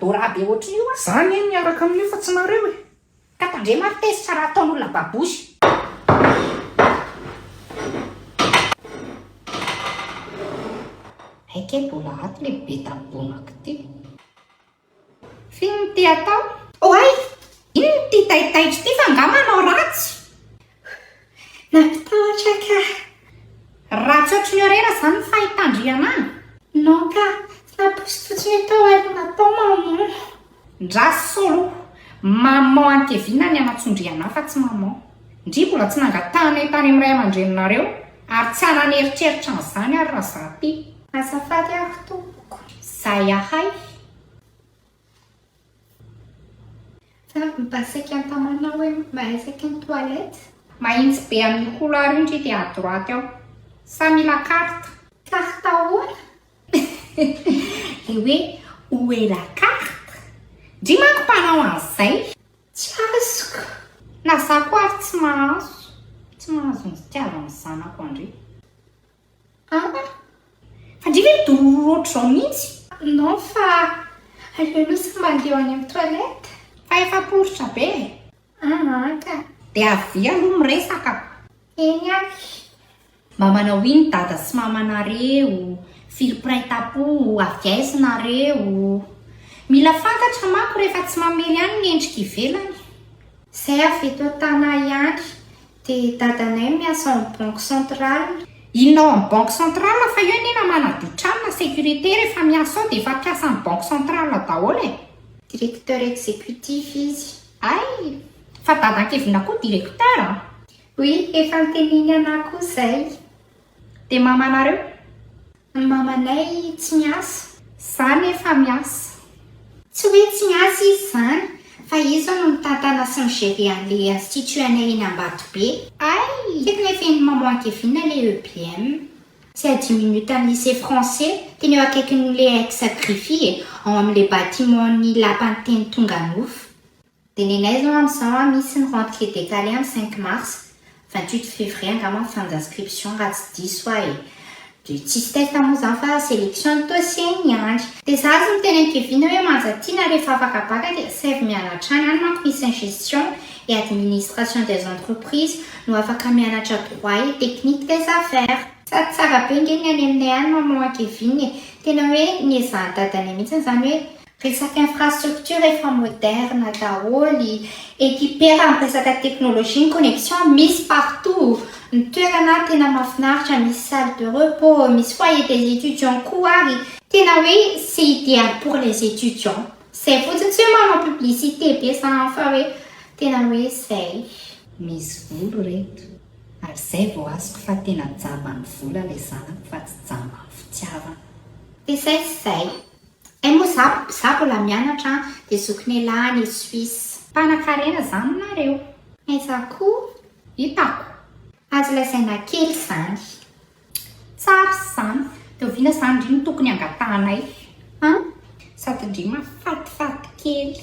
Dora be ohatran'io a! Za anie miaraka amin'io fa tsy nareo e! Ka tandremo ary tezitra raha ataon'olona babosy. Hay kay mbola ato le be tabonako ty. F'inona ity atao? Oay! Inona ity taitaitra ity fa angaha manao ratsy? Nampitahotra ka! Ratsy ohatry ny orera izany ny fahitandry anah? Non ka! Tsy nampoiziko fotsiny hoe tao ary natao maman. Ndra solo! Maman an'i Kevin ny anatsondry anah fa tsy maman. Ndry mbola tsy nangatahanay tany amin'ny ray aman-dreninareo ary tsy hanan'eritreritra an'izany ary raha za ty. Azafady ary tompoko. Zay ahay. Fa mba saika antamana hoe mba aiza kay ny toilette? Mahitsy be amin'io couloir io ndry dia à droite ao. Sa mila carte? Carte ahoana? Le hoe où est la carte? Ndry manko mpanao an'izay. Tsy azoko. Na za koa ary tsy mahazo. Tsy mahazo ny fitiavan'ny zanako an-dry. An! Fa ndry ve midororo ohatr'izao mihitsy? Non fa aleo aloha samy mandeha any amin'ny toilette. Fa efa poritra be e! An ka! Dia avia aloha miresaka. Eny ary. Mba manao inn dada sy mamanareo? Firy mpiray tampo? Avy aiza nareo? Mila fantatra manko rehefa tsy mamely any ny endrika ivelany. Zay avy eto Tana ihany. Dia dadanay miasa ao amin'ny banque centrale. Inona ao amin'ny banque centrale fa eo anie na manadio trano na sécurité rehefa miasa ao dia efa mpiasan'ny banque centrale daholo e. Directeur exécutif izy. Hay! Fa dadan'i Kevin koa directeur an! Oui, efa noteneniny anah koa zay. Dia mamanareo? Ny mamanay tsy miasa. Za nefa miasa. Tsy hoe tsy miasa izy izany, fa izy no mitantana sy mi-gérer an'ilay institut anay eny Ambatobe. Hay! Tiako nefa eny maman Kevin ilay EBM. C'est à 10 minutes amin'ny lycée français, tena eo akaikin'ilay ex Griffy e, ao amin'ilay bâtiment-n'ny lapan'ny teny Tonganofo. Dia nenay zao amin'izao an, misy ny rentrée décalée amin'ny cinq mars, 28 février angamba ny fin d'inscription raha tsy diso aho e. Dia tsisy test moa izany fa sélection ny dossier ihany. Dia za aza miteny an'i Kevin hoe manja tiana rehefa afaka bac dia asaivo mianatra any, any manko misy ny gestion et administration des entreprises no afaka mianatra droit et technique des affaires. Sady tsara be nge ny any aminay any maman Kevin e! Tena hoe niezahan'i dadanay mihitsy izany hoe Resaka infrastructure efa moderne daholo, équiper amin'ny resaka technologie, ny connexion misy partout, ny toerana tena mahafinaritra, misy salle de repos, misy foyer des étudiants koa ary, tena hoe c'est idéal pour les étudiants, zay fotsiny, tsy hoe manao publicité be za an fa hoe tena hoe zay. Misy volo reto ary zay vao azoko fa tena jamban'ny vola le zanako fa tsy jamban'ny fitiavana. Dia zay sy zay. Hay moa za za mbola mianatra an, dia zokin'elah any Suisse. Mpanakarena zany nareo. Aiza koa? Hitako. Azo lazaina kely zany. Tsara izany. Dia oviana izany ndry no tokony hangatahanay? An? Sady ndry mahafatifaty kely.